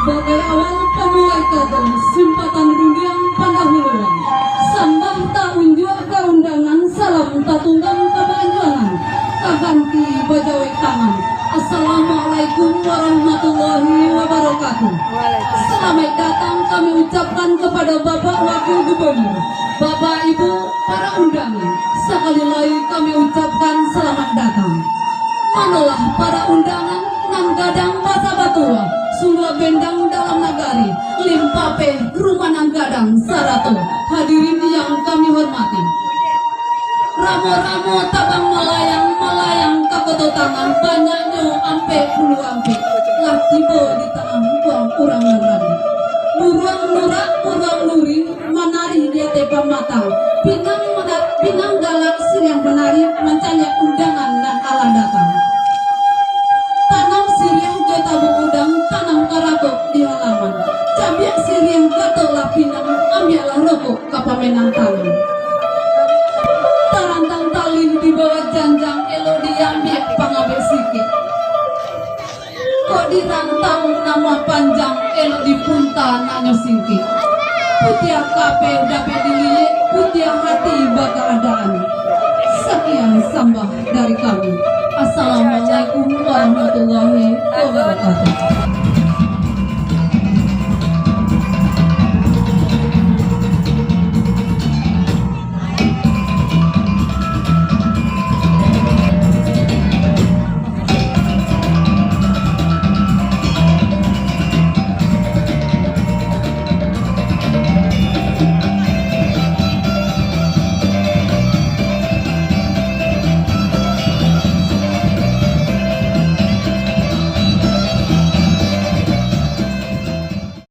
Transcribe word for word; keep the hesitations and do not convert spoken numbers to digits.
Bagai awal pamulai kato, sumpatan rundiang pandahuluan. Sambah taunjuak ka undangan, salam tatunggam ka panjuangan. Taganti bajawek tangan. Assalamualaikum warahmatullahi wabarakatuh. Waalaikumsalam. Salamaik datang kami ucapkan kepada Bapak Wakil Gubernur, Bapak Ibu, para undangan. Sakali lai kami ucapkan selamat datang. Manolah para undangan nan gadang basa batua, suluah bendang dalam nagari, limpapeh rumah nan gadang sarato hadirin yang kami hormati. Ramo-ramo tabang malayang, malayang ka Koto Tangan, banyaknyo ampek puluah ampek, lah tibo di tangah ungkuang urang nan rami. Buruang nurak, buruang nuri, manari di ateh pamatang, pinang mana-, pinang galak siriah manari, mancaliak undangan nan alah datang. Tanam siriah jo tabuak udang, tanam karakok di halaman. Cabiak siriah, gatoklah pinang, ambiaklah rokok ka pamenan tangan. Tarantang tali di bawah janjang, elok diambiak pangabek sikik. Kok dirantang namuah panjang, elok dipunta naknyo singkik. Putiah kapeh dapek diliek, putiah hati bakaadaan. Sakian sambah dari kami. Assalamualaikum warahmatullahi